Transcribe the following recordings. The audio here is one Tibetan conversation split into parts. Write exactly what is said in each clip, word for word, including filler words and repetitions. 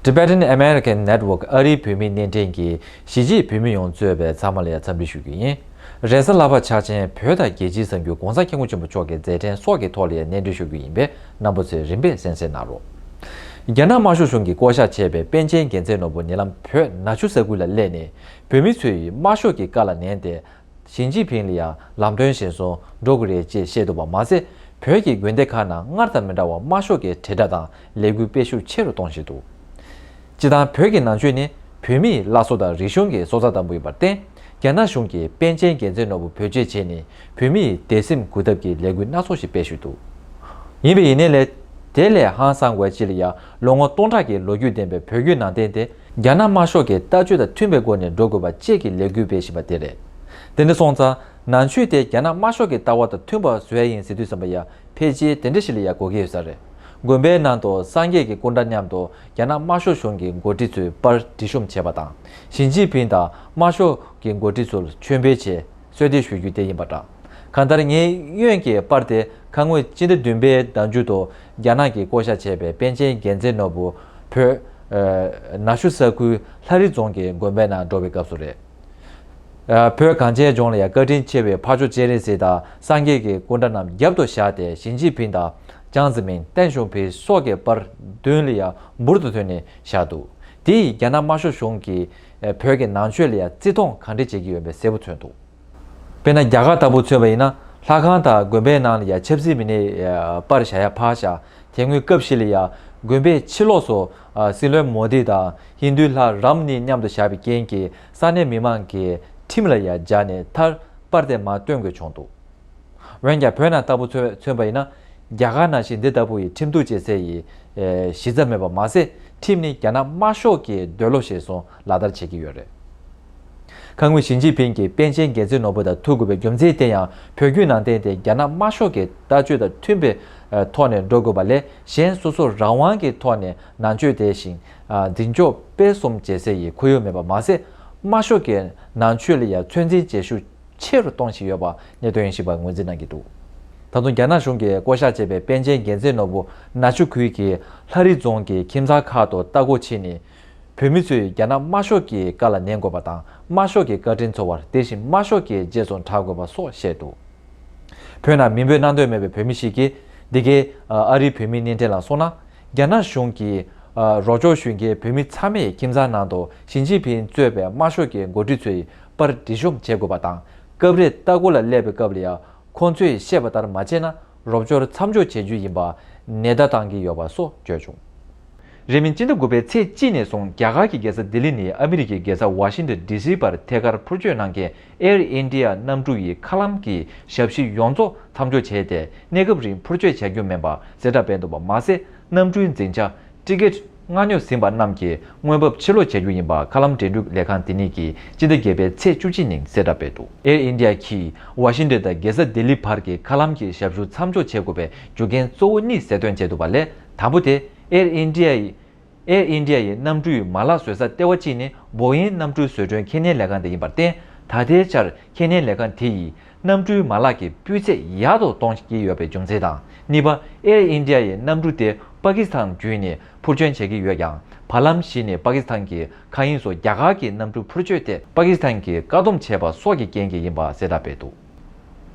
Tibetan American Network ཨ་རིའི་བོད་མིའི་བརྙན་འཕྲིན་གྱིས་གཞིས་བྱེས་བོད་མི་ཡོངས་གཙོས་པའི་ཚང་མ་ལ་ཡང་འཚམས་འདྲི་ཞུ་རྒྱུ་ཡིན། རེས་གཟའ་ལྷག་པ་འཆར་ཅན་བོད་དང་རྒྱལ་སྤྱིའི་གསར་འགྱུར་༸གོང་ས་༸སྐྱབས་མགོན་ཆེན་པོ་མཆོག་གི་མཛད་འཕྲིན་སོགས་ཀྱི་ཐོག་ལ་ཡང་སྙན་སྒྲོན་ཞུ་རྒྱུ་ཡིན་པས་རྣམ་པ་ཚོས་རིམ་པས་གསན་གཟིགས་གནང་རོགས། རྒྱ་ནག་དམར་ཤོག་གཞུང་གིས་བསྐོ་གཞག་བྱས་པའི་པཎ་ཆེན་རྒྱལ་མཚན་ནོར་བུ་ཉེ་ལམ་བོད་ནག་ཆུ་ས་ཁུལ་ལ་སླེབས་ནས་བོད་མི་ཚོས་དམར་ཤོག་གི་བཀའ་ལ་ཉན་ཏེ། ཞི་ཅིན་ཕིང་ལ་ཡང་ལམ་སྟོན་གཞིར་བཟུང་འགྲོ་དགོས་རེད་ཅེས་བཤད་འདུག་པ་མ་ཟད། བོད་ཀྱི་དགོན་སྡེ་ཁག་ནང་སྔར་དང་མི་འདྲ་བར་དམར་ཤོག་གི་དྲིལ་བསྒྲགས་དང་ལས་འགུལ་སྤེལ་ཤུགས་ཆེ་རུ་གཏོང་བཞིན་འདུག་སྤྱིར་བཏང་བོད་ཀྱི་ནང་ཆོས་ནི་བོད་མིའི་བླ་སྲོག་དང་རིག་གཞུང་གི་སྲོག་རྩ་དང་པོ་ཡིན་པར་བརྟེན། རྒྱ་ནག་གཞུང་གིས་པཎ་ཆེན་རྒྱལ་མཚན་ནོར་བུ་བེད་སྤྱོད་བྱས་ནས་བོད་མིའི་སྡེ་སེམས་འགུག་ཐབས་ཀྱི་ལས་འགུལ་སྣ་ཚོགས་ཤིག་སྤེལ་བཞིན་འདུག་ཡིན་པས་ཡིན་ནའི་ལས། དེ་ལས་ཧང་སང་དགོས་ཅི་ལ་ཡང་ལོ་ངོ་སྟོང་ཕྲག་གི་ལོ་རྒྱུས་ལྡན་པའི་བོད་བརྒྱུད་ནང་བསྟན་དེ། རྒྱ་ནག་དམར་ཤོག་གི་ལྟ་སྤྱོད་དང་མཐུན་པའི་སྒོ་ནས་འགྲོ་དགོས་པ་བཅས་ཀྱི་ལས་འགུལ་སྤེལ་བཞིན་པ་དེ་རེད། དེ་འདྲ་སོང་ཙང་ནང་ཆོས་དེ་རྒྱ་ནག་དམར་ཤོག་གི་ལྟ་བ་དང་མཐུན་པ་བཟོ་ཡ་ཡིན་ཟེར་དུས་ཙམ་པ་ཡ་ཕལ་ཆེར་དེ་འདྲ་ཞིག་ལ་ཡ་གོ་གི་ཡོད་ས་རེད། དགོན་པའི་ནང་དུ་སངས་རྒྱས་ཀྱི་སྐུ་འདྲ་མཉམ་དུ་རྒྱ་ནག་དམར་ཤོག་གཞུང་གི་འགོ་ཁྲིད་ཚོའི་པར་འབྲི་ཤོམ་བྱས་པ་དང་། ཞི་ཅིན་ཕིང་དང་དམར་ཤོག་གི་འགོ་ཁྲིད་ཚོར་མཆོད་འབུལ་བྱས། གསོལ་འདེབས་ཞུ་རྒྱུ་དེ་ཡིན་པ་འདྲ། གང་ལྟར་ངས་གཡོན་གྱི་པར་དེ་ཁ་སྔོན་སྤྱི་ཟླ་བདུན་པའི་ཟླ་མཇུག་ཏུ་རྒྱ་ནག་གིས་བསྐོ་གཞག་བྱས་པའི་པཎ་ཆེན་རྒྱལ་མཚན་ནོར་བུ་བོད་ནག་ཆུ་ས་ཁུལ་ལྷ་རི་རྫོང་གི་དགོན་པའི་ནང་འགྲོ་བའི་སྐབས་སུ་རེད། བོད་གངས་ཅན་ལྗོངས་ལ་ཡང་བཀའ་དྲིན་ཆེ་བའི་ཕ་ཇོ་སྤྱན་རས་གཟིགས་དང་སངས་རྒྱས་ཀྱི་སྐུ་འདྲ་རྣམས་རྒྱབ་ཏུ་བཞག་སྟེ་ཞི་ཅིན་ཕིང་དང་ཅང་ཙེ་མིན་ཏེང་ཞའོ་ཕིང་སོགས་ཀྱི་པར་མདུན་ལ་ཡང་འབུར་དུ་ཐོན་ནས་བཞག་འདུག་དེ་ཡིས་རྒྱ་ནག་དམར་ཤོག་གཞུང་གིས་བོད་ཀྱི་ནང་ཆོས་ལ་ཡང་བརྩི་མཐོང་ག་འདྲ་བྱེད་ཀྱི་ཡོད་པའི་གསལ་པོ་མཚོན་འདུག་དཔེར་ན་རྒྱ་གར་ལྟ་བུ་མཚོན་པ་ཡིན་ན་ལྷ་ཁང་དང་དགོན་པའི་ནང་ལ་ཡང་ཆབ་སྲིད་མི་སྣའི་པར་བཞག་ཡ་ཕར་བཞག་དེ་སྔོན་སྐབས་ཤིག་ལ་ཡང་དགོན་པའི་ཕྱི་ལོགས་སུ་སྲིད་བློན་མོ་དི་དང་ཧིན་རྡུའི་ལྷ་རམ་གཉིས་མཉམ་དུ་བཞག་པའི་རྐྱེན་གྱིས་ས་གནས་མི་མང་གིས་ཁྲིམས་ལ་ཡང་སྦྱར་ནས་མཐར་པར་དེ་མར་སྟོན་དགོས་བྱུང་འདུག་འོན་ཀྱང་བོད་ནང་ལྟ་བུ་མཚོན་མཚོན་པ་ཡིན་ན། རྒྱ་གར་ནང་བཞིན་འདི་ལྟ་བུ་ཡི་ཁྲིམས་གཏུག་བྱེད་སའི་ཡི་གཞི་རྩ་མེད་པ་མ་ཟད། ཁྲིམས་ནི་རྒྱ་ནག་དམར་ཤོག་གི་འདོད་བློ་ཞེས་གསུངས་ལག་བསྟར་བྱེད་ཀྱི་ཡོད་རེད། ཁ་སྔོན་ཞི་ཅིན་ཕིང་གིས་པཎ་ཆེན་རྒྱལ་མཚན་ནོར་བུ་དང་ཐུག་དགོས་པའི་རྒྱུ་མཚན་དེ་ཡང་བོད་བརྒྱུད་ནང་བསྟན་དེ་རྒྱ་ནག་དམར་ཤོག་གི་ལྟ་སྤྱོད་དང་མཐུན་པའི་ཐོག་ནས་འགྲོ་དགོས་པ་ལས་གཞན་སོ་སོ་རང་དབང་གི་ཐོག་ནས་ནང་ཆོས་དེ་བཞིན་འཛིན་སྐྱོང་སྤེལ་གསུམ་བྱེད་སའི་ཡི་ཁོར་ཡུག་མེད་པ་མ་ཟད། དམར་ཤོག་གི་ནང་ཆོས་ལ་ཡང་ཚོད་འཛིན་བྱེད་ཤུགས་ཆེ་རུ་གཏོང་བཞིན་ཡོད་པ་གནད་དོན་ཞིག་པ་ངོས་འཛིན་གནང་གི་འདུག་ད་དུང་རྒྱ་ནག་གཞུང་གིས་བསྐོ་གཞག་བྱས་པའི་པཎ་ཆེན་རྒྱལ་མཚན་ནོར་བུ་ནག་ཆུ་ཁུལ་གྱི་ལྷ་རི་རྫོང་གི་ཁྱིམ་ཚང་ཁག་ཏུ་ལྟ་སྐོར་ཕྱིན་ནས། བོད་མི་ཚོས་རྒྱ་ནག་དམར་ཤོག་གི་བཀའ་ལ་ཉན་དགོས་པ་དང་དམར་ཤོག་གི་བཀའ་དྲིན་ཚོར་བར་དེ་བཞིན་དམར་ཤོག་གི་རྗེས་སུ་འབྲང་དགོས་པ་སོགས་བཤད་འདུག་བོད་ནང་མི་འབོད་གནང་འདོད་མེད་པའི་བོད་མི་ཞིག་གིས་འདི་གའི་ཨ་རིའི་བོད་མིའི་བརྙན་འཕྲིན་ལ་གསུངས་ན། རྒྱ་ནག་གཞུང་གིས་རོགས་སྐྱོར་ཞུ་མཁན་བོད་མི་ཚང་མས་ཁྱིམ་ཚང་ནང་དུ་ཞི་ཅིན་ཕིང་གཙོས་པའི་དམར་ཤོག་གི་འགོ་ཁྲིད་ཚོའི་པར་འབྲི་ཤོམ་བྱེད་དགོས་པ་དང་། སྐབས་རེ་ལྟ་སྐོར་ལ་སླེབས་པའི་སྐབས་ལ་ཡང་ཁོང་ཚོས་བཤད་པ་ལྟར་མ་བྱས་ན་རོགས་སྐྱོར་མཚམས་འཇོག་བྱེད་རྒྱུ་ཡིན་པ་ནན་བརྡ་བཏང་གི་ཡོད་པ་སོགས་བརྗོད་བྱུང་། རེས་མིན་སྤྱི་ཟླ་དགུ་པའི་ཚེས་གཅིག་ནས་བཟུང་རྒྱ་གར་གྱི་རྒྱལ་ས་ལྡི་ལི་ནས་ཨ་མི་རི་ཀའི་རྒྱལ་ས་ཝ་ཤིང་ཏོན་ཌི་སི་བར་ཐད་ཀར་འཕུར་སྐྱོད་གནང་མཁན་ཨེར་ཨིན་ཌི་ཡ་གནམ་གྲུ་ཡི་མཁའ་ལམ་གྱི་ཞབས་ཞུ་ཡོངས་རྫོགས་མཚམས་འཇོག་བྱས་ཏེ། གནས་སྐབས་རིང་འཕུར་སྐྱོད་བྱ་རྒྱུ་མིན་པ་གསལ་བསྒྲགས་སྤེལ་འདུག་པ་མ་ཟད། གནམ་གྲུའི་འཛིན་བྱ་ཊི་ཀེ་ཊི་མངགས་ཉོ་ཟིན་པ་རྣམས་ཀྱི་དངོས་འབབ་ཕྱིར་སློག་བྱ་རྒྱུ་ཡིན་པ་མཁའ་ལམ་འགྲན་བསྡུར་ལས་ཁང་དེ་ཉིད་ཀྱིས་སྤྱི་ཟླ་བརྒྱད་པའི་ཚེས་བཅུ་གཅིག་ཉིན་གསལ་བསྒྲགས་སྤེལ་འདུག་ཨེར་ཨིན་ཌི་ཡ་གིས་ཝ་ཤིང་ཏོན་དང་རྒྱལ་ས་ལྡི་ལི་བར་གྱི་མཁའ་ལམ་གྱི་ཞབས་ཞུ་མཚམས་འཇོག་བྱེད་དགོས་པའི་རྒྱུ་རྐྱེན་གཙོ་བོ་གཉིས་གསལ་སྟོན་བྱས་འདུག་པ་ལས། དང་པོ་དེ་ཨེར་ཨིན་ཌི་ཡ་ཡི་ཨེར་ཨིན་ཌི་ཡ་ཡི་གནམ་གྲུའི་མ་ལག་བཟོ་ས་ལྟེ་བ་གཅིག་ནི་བོ་ཨིན་གནམ་གྲུའི་བཟོ་སྐྲུན་ཁེ་ལས་ཁང་དེ་ཡིན་པར་བརྟེན། ད་ལྟའི་ཆར་ཁེ་ལས་ཁང་དེ་ཡིས་གནམ་གྲུའི་མ་ལག་གི་སྤུས་ཚད་ཡག་ཏུ་གཏོང་གི་ཡོད་པའི་རྒྱུ་མཚན་དང་། གཉིས་པ། ཨེར་ཨིན་ཌི་ཡ་ཡི་གནམ་གྲུ་དེ་པ་ཀི་སི་ཐན་བརྒྱུད་ནས་འཕུར་སྐྱོད་བྱེད་ཀྱི་ཡོད་ཀྱང་། བར་ལམ་ཞིག་ནས་པ་ཀི་སི་ཐན་གྱི་མཁའ་དབྱིངས་སུ་རྒྱ་གར་གྱི་གནམ་གྲུ་འཕུར་སྐྱོད་དེ་པ་ཀི་སི་ཐན་གྱིས་བཀག་སྡོམ་བྱས་པ་སོགས་ཀྱི་རྐྱེན་གྱིས་ཡིན་པ་གསལ་བསྒྲགས་སྤེལ་འདུག་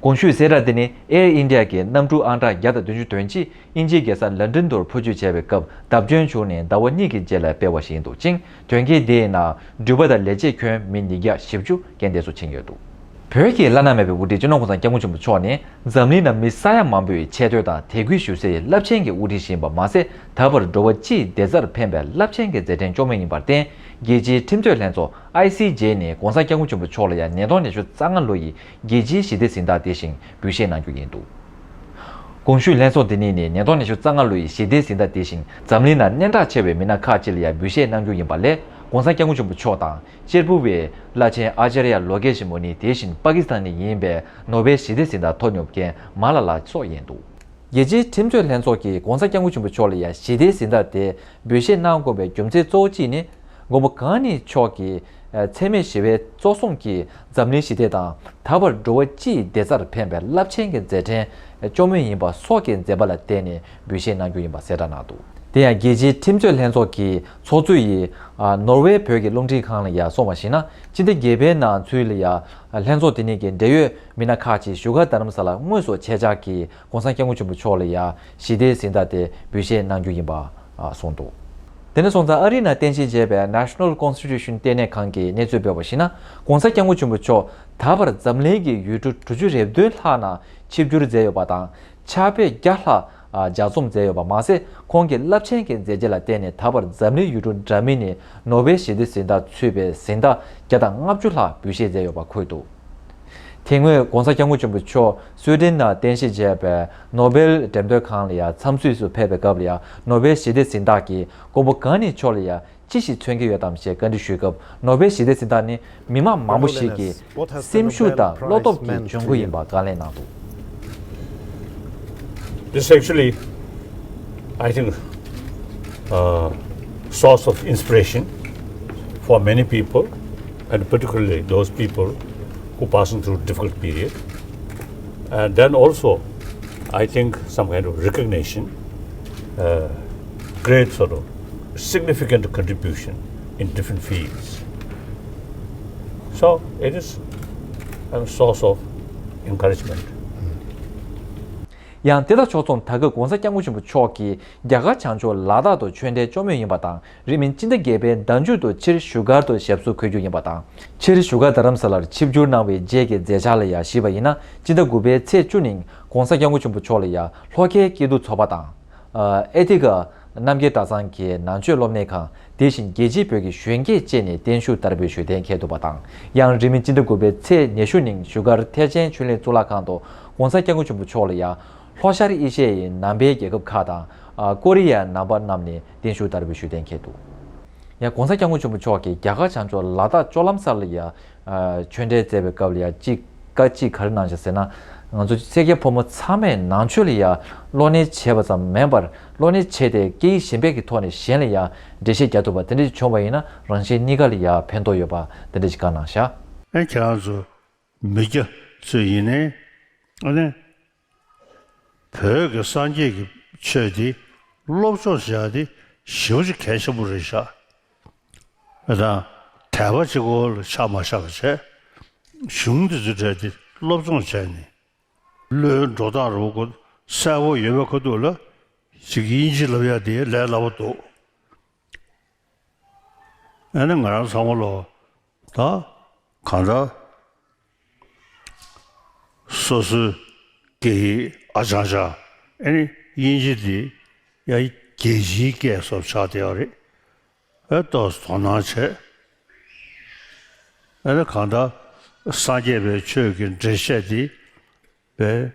གོང་ཞུས་གསལ་བསྒྲགས་དེ་ནི་ཨེར་ཨིན་ཌི་ཡ་གི་གནམ་གྲུ་ཨང་གྲངས་བརྒྱ་དང་བདུན་ཅུ་དོན་གཅིག་དབྱིན་ཇིའི་རྒྱལ་ས་ལན་ཀྲན་དུ་འཕུར་སྐྱོད་བྱས་པའི་སྐབས་བརྡབ་སྐྱོན་བྱུང་ནས་ཟླ་བ་གཉིས་ཀྱི་རྗེས་ལ་སྤེལ་བ་ཞིག་ཡིན་འདུག་ཅིང་། དོན་རྐྱེན་དེའི་ནང་འགྲུལ་པ་དང་ལས་བྱེད་ཁྱོན་མི་ཉིས་བརྒྱ་བཞི་བཅུ་རྐྱེན་འདས་སུ་ཕྱིན་ཡོད་འདུག་བོད་ཀྱི་བླ་ན་མེད་པའི་དབུ་ཁྲིད་སྤྱི་ནོར་༸གོང་ས་༸སྐྱབས་མགོན་ཆེན་པོ་མཆོག་ནི་འཛམ་གླིང་ནང་མི་ས་ཡ་མང་པོས་ཆེ་བསྟོད་དང་དད་གུས་ཞུ་སའི་རླབས་ཆེན་གྱི་དབུ་ཁྲིད་ཞིག་ཡིན་པ་མ་ཟད། ད་བར་འགྲོ་བ་སྤྱིའི་བདེ་རྩར་ཕན་པའི་རླབས་ཆེན་གྱི་མཛད་འཕྲིན་སྐྱོང་མུས་ཡིན་པར་བརྟེན། རྒྱལ་སྤྱིའི་ཁྲིམས་རྩོད་ལྷན་ཚོགས་ཨའི་སི་ཇེ་ནས་༸གོང་ས་༸སྐྱབས་མགོན་ཆེན་པོ་མཆོག་ལ་ཡང་ཉིས་སྟོང་ཉི་ཤུ་རྩ་ལྔ་ལོ་ཡི་རྒྱལ་སྤྱིའི་ཞི་བདེ་གཟེངས་རྟགས་དེ་བཞིན་འབུལ་བཞེས་གནང་རྒྱུ་ཡིན་འདུག་གོང་ཞུས་ལྷན་ཚོགས་འདི་ཉིད་ནས་ཉིས་སྟོང་ཉི་ཤུ་རྩ་ལྔ་ལོ་ཡི་ཞི་བདེའི་གཟེངས་རྟགས་དེ་བཞིན་འཛམ་གླིང་ནང་སྙན་གྲགས་ཆེ་བའི་མི་སྣ་ཁག་ཅིག་ལ་ཡང་འབུལ་བཞེས་གནང་རྒྱུ་ཡིན་པ་ལས། ༸གོང་ས་༸སྐྱབས་མགོན་ཆེན་པོ་མཆོག་དང་གཅེར་བུ་བའི་བླ་ཆེན་ཨ་ཅཱརྱ་ལོ་ཀེ་ཤི་མུ་ནི། དེ་བཞིན་པ་ཀི་སི་ཐན་ནས་ཡིན་པའི་ནོ་བེལ་ཞི་བདེའི་གཟེངས་རྟགས་ཐོབ་མྱོང་མཁན་མ་ལ་ལ་སོགས་ཡིན་འདུག་རྒྱལ་སྤྱིའི་ཁྲིམས་རྩོད་ལྷན་ཚོགས་ཀྱིས་༸གོང་ས་༸སྐྱབས་མགོན་ཆེན་པོ་མཆོག་ལ་ཡང་ཞི་བདེའི་གཟེངས་རྟགས་དེ་འབུལ་བཞེས་གནང་དགོས་པའི་རྒྱུ་མཚན་གཙོ་བོ་གཅིག་ནི། མགོན་པོ་གང་ཉིད་མཆོག་གིས་འཚེ་མེད་ཞི་བའི་གཙོ་བཟུང་གིས་འཛམ་གླིང་ཞི་བདེ་དང་། ད་བར་འགྲོ་བ་སྤྱིའི་བདེ་རྩར་ཕན་པའི་རླབས་ཆེན་གྱི་མཛད་འཕྲིན་སྐྱོང་མུས་ཡིན་པ་སོགས་ཀྱི་མཛད་པ་ལ་བརྟེན་ནས་འབུལ་བཞེས་གནང་རྒྱུ་ཡིན་པ་གསལ་བསྒྲགས་གནང་འདུག་དེ་ཡང་རྒྱལ་སྤྱིའི་ཁྲིམས་རྩོད་ལྷན་ཚོགས་ཀྱི་ཚོགས་གཙོ་ཡིས་ཨ་ནོར་ཝེ་བོད་ཀྱི་རླུང་འཕྲིན་ཁང་ལ་ཡང་གསུངས་པར་གཞིགས་ན། སྤྱི་ཟླ་བརྒྱད་པའི་ནང་ཚུད་ལ་ཡང་ལྷན་ཚོགས་དེ་ཉིད་ཀྱི་འབྲེལ་ཡོད་མི་སྣ་ཁག་ཅིག་བཞུགས་སྒར་རྡ་རམ་ས་ལར་དངོས་སུ་ཆེད་བཅར་གྱིས་༸གོང་ས་༸སྐྱབས་མགོན་ཆེན་པོ་མཆོག་ལ་ཡང་ཞི་བདེའི་གཟེངས་རྟགས་དེ་འབུལ་བཞེས་གནང་རྒྱུ་ཡིན་པ་གསུངས་འདུག་དེ་ནས་སོང་ཙང་ཨ་རིའི་ནང་རྟེན་གཞི་བྱས་པའི་National Constitution ལྟེ་གནས་ཁང་གིས་གནས་ཚུལ་སྤེལ་བར་གཞིགས་ན། ༸གོང་ས་༸སྐྱབས་མགོན་ཆེན་པོ་མཆོག་ད་བར་འཛམ་གླིང་གི་ཡུལ་གྲུ་དྲུག་ཅུ་རེ་བདུན་ལྷག་ནང་ཆིབས་བསྒྱུར་མཛད་ཡོད་པ་དང་། ཕྱག་དཔེ་བརྒྱ་ལྷག་ལྗགས་རྩོམ་མཛད་ཡོད་པ་མ་ཟད། ཁོང་གི་རླབས་ཆེན་གྱི་མཛད་རྗེས་ལ་བརྟེན་ནས་ད་བར་འཛམ་གླིང་ཡུལ་གྲུ་འདྲ་མིན་ནས་ནོ་བེལ་ཞི་བདེའི་གཟེངས་རྟགས་ཚུད་པའི་གཟེངས་རྟགས་བརྒྱ་དང་ལྔ་བཅུ་ལྷག་འབུལ་བཞེས་མཛད་ཡོད་པ་འཁོད་འདུག་དེ་སྔོན་༸གོང་ས་༸སྐྱབས་མགོན་ཆེན་པོ་མཆོག་སུའེ་ཏེན་ནང་རྟེན་གཞི་བྱས་པའི་ནོ་བེལ་འགྲེམས་སྟོན་ཁང་ལ་ཡང་འཚམས་གཟིགས་སུ་ཕེབས་པའི་སྐབས་ལ་ཡང་ནོ་བེལ་ཞི་བདེའི་གཟེངས་རྟགས་ཀྱིས་མགོན་པོ་གང་ཉིད་མཆོག་ལ་ཡང་ཅི་ཞིག་མཚོན་གྱི་ཡོད་དམ་ཞེས་བཀའ་འདྲི་ཞུས་སྐབས། ནོ་བེལ་ཞི་བདེའི་གཟེངས་རྟགས་ནི་མི་དམངས་མང་པོ་ཞིག་གི་སེམས་ཤུགས་དང་བློ་སྟོབས་ཀྱི་འབྱུང་ཁུངས་ཡིན་པ་བཀའ་ལན་གནང་འདུག This actually, I think, uh, source of inspiration for many people, and particularly those people who passing through difficult period. And then also, I think some kind of recognition, uh, great sort of significant contribution in different fields. So it is a source of encouragement. ཡང་དེ་དང་ཕྱོགས་མཚུངས། ད་སྐབས་༸གོང་ས་༸སྐྱབས་མགོན་ཆེན་པོ་མཆོག་གིས་རྒྱ་གར་བྱང་ཕྱོགས་ལ་དྭགས་དུ་ཆོས་འབྲེལ་བཅོ་མུས་ཡིན་པ་དང་། རིང་མིན་སྤྱི་ཟླ་བརྒྱད་པའི་ཟླ་མཇུག་ཏུ་ཕྱིར་བཞུགས་སྒར་དུ་ཞབས་སོར་འཁོད་རྒྱུ་ཡིན་པ་དང་། ཕྱིར་བཞུགས་སྒར་རྡ་རམ་ས་ལར་ཆིབས་བསྒྱུར་གནང་བའི་རྗེས་ཀྱི་མཛད་འཆར་ལ་ཡང་གཞིགས་པ་ཡིན་ན། སྤྱི་ཟླ་དགུ་པའི་ཚེས་བཅུ་ཉིན་༸གོང་ས་༸སྐྱབས་མགོན་ཆེན་པོ་མཆོག་ལ་ཡང་ལྷོ་ཁའི་སྐྱིད་སྡུག་ཚོགས་པ་དང་། ཨ་ཨེ་ཐི་ཀ་རྣམ་རྒྱལ་གྲྭ་ཚང་གི་ནང་ཆོས་སློབ་གཉེར་ཁང་། དེ་བཞིན་རྒྱལ་སྤྱིའི་བོད་ཀྱི་གཞོན་སྐྱེས་བཅས་ནས་བརྟན་བཞུགས་བསྟར་འབུལ་ཞུས་གཏན་འཁེལ་འདུག་པ་དང་། ཡང་རིང་མིན་སྤྱི་ཟླ་དགུ་པའི་ཚེས་ཉི་ཤུ་ཉིན་བཞུགས་སྒར་ཐེག་ཆེན་ཆོས་གླིང་གཙུག་ལག་ཁང་དུ་༸གོང་ས་༸སྐྱབས་མགོན་ཆེན་པོ་མཆོག་ལ་ཡང་ལྷོ་ཤར་ཨེ་ཤ་ཡའི་ནང་པའི་རྒྱལ་ཁབ་ཁག་དང་། ཨ་ཀོ་རི་ཡའི་ནང་པ་རྣམས་ནས་བརྟན་བཞུགས་བསྟར་འབུལ་ཞུས་གཏན་འཁེལ་འདུག་ཡང་༸གོང་ས་༸སྐྱབས་མགོན་ཆེན་པོ་མཆོག་གིས་རྒྱ་གར་བྱང་ཕྱོགས་ལ་དྭགས་ལྕོག་ལམ་ས་ལ་ཡང་ཨ་ཆོས་འབྲེལ་མཛད་པའི་སྐབས་ལ་ཡང་གཅིག་བཀའ་གཅིག་ག་རེ་གནང་བཞག་ཟེར་ན། ང་ཚོ་སེར་སྐྱ་ཕོ་མོ་ཚང་མས་ནང་ཆོས་ལ་ཡང་གློག་བརྙན་བྱས་པ་ཙམ་མིན་པར། གློག་བརྙན་བྱས་ཏེ་སྐད་ཡིག་གཞན་པའི་གི་ཐོག་ནས་གཞན་ལ་ཡང་འགྲེལ་བཤད་རྒྱག་ཐུབ་པ་དེ་འདྲ་ཞིག་བྱུང་བ་ཡིན་ན། རང་གཞན་གཉིས་ཀ་ལ་ཡང་ཕན་ཐོགས་ཡོད་པ་དེ་འདྲ་ཞིག་བཀའ་གནང་བཞག་ཨེ་ཁྱེད་རང་ཚོ་མི་སྐྱ་ཚོ་ཡིན་ནའི་ཨ་ནི། བོད་ཀྱི་སངས་རྒྱས་ཀྱི་ཆོས་འདི་སློབ་སྦྱོང་བྱས་ཏེ་ཞེ་པོ་ཅིག་གལ་ཆེན་པོ་རེད་ཤག་ཨ་དང་དད་པ་གཅིག་པོ་ལ་ཆགས་མ་བཞག་པ་བྱས། གཞུང་འདི་ཚོ་གྲས་འདི་སློབ་སྦྱོང་བྱས་ནས་བློའི་འགྲོ་སྟངས་རུ་ཁོ་གསལ་པོ་ཡོད་པའི་ཁ་ཐུག་ལ་ཅིག་དབྱིན་ཇི་ལབ་ཡ་དེ་ལས་སླ་པོ་འདུག་ཨ་ནི་ང་རང་ཚང་མ་ལོ་ད་གང་ལྟར་སོ་སོའི་སྐད་ཡིག་ཨ་ཅང་ཅང་ཨ་ནི་དབྱིན་ཇི་འདི་ཡ་རྒྱལ་སྤྱིའི་སྐད་སོགས་ཆགས་བསྡད་ཡོད་རེད། ཨ་ཏོག་ཙམ་དོ་སྣང་བྱས། ཨ་ནི་གང་ལྟར་སངས་རྒྱས་པའི་ཆོས་ཀྱི་འགྲེལ་བཤད་འདི་བས་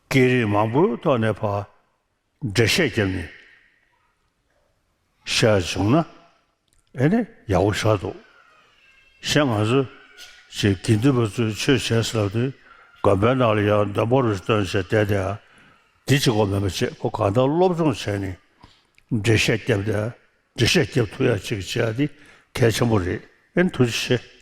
སྐད་རིགས་མང་པོའི་ཐོག་ནས་ཕར་འགྲེལ་བཤད་བརྒྱབ་ནས་བཤད་བྱུང་ན་ཨེ་ནི་ཡག་པོ་ཆགས་འདུག་གཞན་ང་ཚོ་ཅིག་དགེ་འདུན་པ་ཚོས་ཆོས་བྱས་ཟེར་ལབ་དུས་དགོན་པའི་ནང་ལ་ཡང་འདོན་པོ་རུ་བཏོན་བྱས་བསྡད་དེ་ཡང་འདི་གཅིག་པོ་མིན་པ་བྱས་ཁོ་གང་ལྟར་སློབ་སྦྱོང་བྱས་ནས་འགྲེལ་བཤད་བརྒྱབ་དེ་འགྲེལ་བཤད་རྒྱབ་ཐུབ་ཡ་ཅིག་བྱེད་ཡ་འདི་གལ་ཆེན་པོ་རེད། ཨེ་ཐུགས་རྗེ་ཆེ།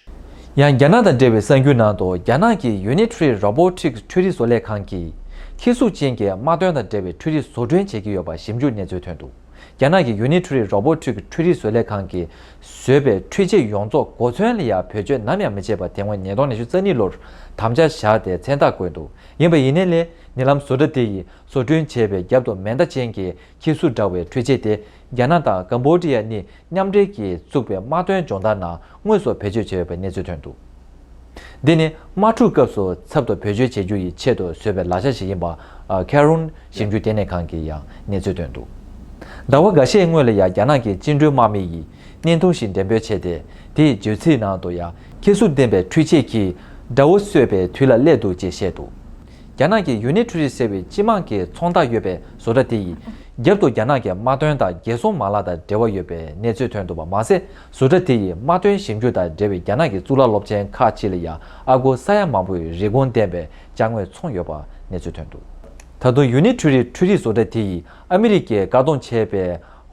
ཡང་རྒྱ་ནག་དང་འབྲེལ་བའི་གསར་འགྱུར་ནང་དུ། རྒྱ་ནག་གི་Unitree Robotics འཕྲུལ་རིག་བཟོ་ལས་ཁང་གིས་ཁྱི་གཟུགས་ཅན་གྱི་དམར་གདོན་དང་འབྲེལ་བའི་འཕྲུལ་རིག་བཟོ་སྐྲུན་བྱེད་ཀྱི་ཡོད་པ་ཞིབ་འཇུག་གནས་ཚུལ་ཐོན་འདུག་རྒྱ་ནག་གི་Unitree Robotics འཕྲུལ་རིག་བཟོ་ལས་ཁང་གིས་བཟོས་པའི་འཕྲུལ་ཆས་ཡོངས་རྫོགས་གོ་མཚོན་ལ་ཡང་བེད་སྤྱོད་ནམ་ཡང་མི་བྱེད་པ་དེ་སྔོན་ཉིས་སྟོང་ཉི་ཤུ་རྩ་གཉིས་ལོར་དམ་བཅའ་བཞག་སྟེ་མཚན་རྟགས་བཀོད་འདུག་ཡིན་པ་ཡིན་ནའི་ལས་ཉེ་ལམ་བཟོ་གྲྭ་དེ་ཡིས་བཟོ་སྐྲུན་བྱས་པའི་རྒྱབ་ཏུ་མེ་མདའ་ཅན་གྱི་ཁྱི་གཟུགས་འདྲ་བའི་འཕྲུལ་ཆས་དེ་རྒྱ་ནག་དང་ཀམ་བོ་ཌི་ཡ་གཉིས་མཉམ་འབྲེལ་གྱིས་བཙུགས་པའི་དམག་དོན་སྦྱོང་བརྡར་ནང་དངོས་སུ་བེད་སྤྱོད་བྱས་ཡོད་པའི་གནས་ཚུལ་ཐོན་འདུག་འདི་ནི་དམག་འཁྲུག་སྐབས་སུ་ཚབ་ཏུ་བེད་སྤྱོད་བྱེད་རྒྱུ་ཡི་ཆེད་དུ་བཟོས་པའི་ལག་ཆ་ཞིག་ཡིན་པ། ཨ་ཁེ་རུན་ཞིབ་འཇུག་ལྟེ་གནས་ཁང་གིས་ཡང་གནས་ཚུལ་བཏོན་འདུག་ཟླ་བ་འགའ་ཤས་སྔོན་ལ་ཡང་རྒྱ་ནག་གི་བཅིངས་འགྲོལ་དམག་མི་ཡིས་བརྙན་ཐུང་ཞིག་འགྲེམས་སྤེལ་བྱས་ཏེ། དེའི་བརྗོད་ཚིག་ནང་དུ་ཡང་ཁྱི་གཟུགས་ལྡན་པའི་འཕྲུལ་ཆས་ཀྱིས་དགྲ་བོ་གསོད་པའི་དུས་ལ་སླེབས་འདུག་ཅེས་བཤད་འདུག་རྒྱ་ནག་གི་ཡུ་ནི་ཊི་རི་ཟེར་བའི་སྤྱི་དམངས་ཀྱི་ཚོང་རྟགས་ཡོད་པའི་བཟོ་གྲྭ་དེ་ཡིས་རྒྱབ་ཏུ་རྒྱ་ནག་གི་དམག་དོན་དང་རྒྱལ་སྲུང་མ་ལག་དང་འབྲེལ་བ་ཡོད་པའི་གནས་ཚུལ་ཐོན་འདུག་པ་མ་ཟད། བཟོ་གྲྭ་དེ་ཡིས་དམག་དོན་ཞིབ་འཇུག་དང་འབྲེལ་བའི་རྒྱ་ནག་གི་གཙུག་ལག་སློབ་ཆེན་ཁག་ཅིག་ལ་ཡང་ཨ་སྒོར་ས་ཡ་མང་པོའི་རིན་གོང་ལྡན་པའི་ཅ་དངོས་འཚོང་ཡོད་པ་གནས་ཚུལ་ཐོན་འདུག་ད་དུང་ཡུ་ནི་ཊི་རི་འཕྲུལ་རིག་བཟོ་གྲྭ་དེ་ཡིས་ཨ་མི་རི་ཀས་བཀག་སྡོམ་བྱས་པའི་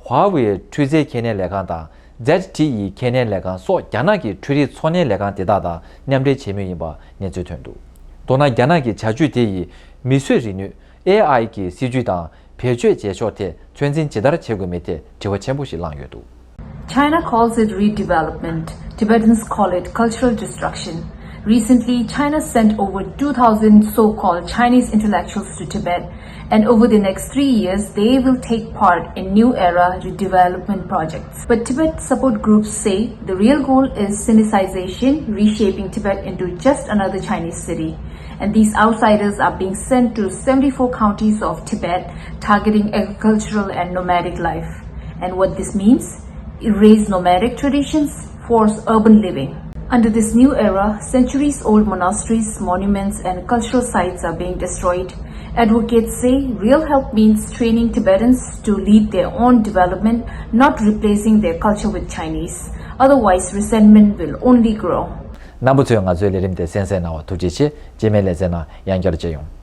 ཧྭ་ཝེ་འཕྲུལ་རྩལ་ཁེ་ལས་ཁང་དང་། ཛེད་ཊི་ཨི་ཁེ་ལས་ཁང་སོགས་རྒྱ་ནག་གི་འཕྲུལ་རིག་ཚོང་གཉེར་ལས་ཁང་དེ་དག་དང་མཉམ་འབྲེལ་བྱེད་མུས་ཡིན་པ་གནས་ཚུལ་ཐོན་འདུག་མདོར་ན་རྒྱ་ནག་གི་བྱ་སྤྱོད་དེ་ཡིས་མིས་བཟོས་རིག་ནུས་ཨེ་ཨའི་གི་སྲིད་ཇུས་དང་ བེད་སྤྱོད་བྱེད་ཕྱོགས་ཐད་ཚོད་འཛིན་ཇི་ལྟར་བྱེད་དགོས་མིན་ཐད་དྲི་བ་ཆེན་པོ་ཞིག་བསླངས་ཡོད་འདུག China calls it redevelopment. Tibetans call it cultural destruction. Recently, China sent over two thousand so-called Chinese intellectuals to Tibet, and over the next three years, they will take part in New Era redevelopment projects. But Tibet support groups say the real goal is Sinicization, reshaping Tibet into just another Chinese city. And these outsiders are being sent to seventy-four counties of Tibet, targeting agricultural and nomadic life. And what this means? Erase nomadic traditions, force urban living. Under this new era, centuries old monasteries, monuments, and cultural sites are being destroyed. Advocates say real help means training Tibetans to lead their own development, not replacing their culture with Chinese. Otherwise, resentment will only grow. རྣམ་པ་ཚོས་ང་ཚོའི་ལས་རིམ་དེ་གསན་གཟིགས་གནང་བར་ཐུགས་རྗེ་ཆེ། རྗེས་མའི་ལེ་ཚན་ནང་ཡང་བསྐྱར་མཇལ་ཡོང་།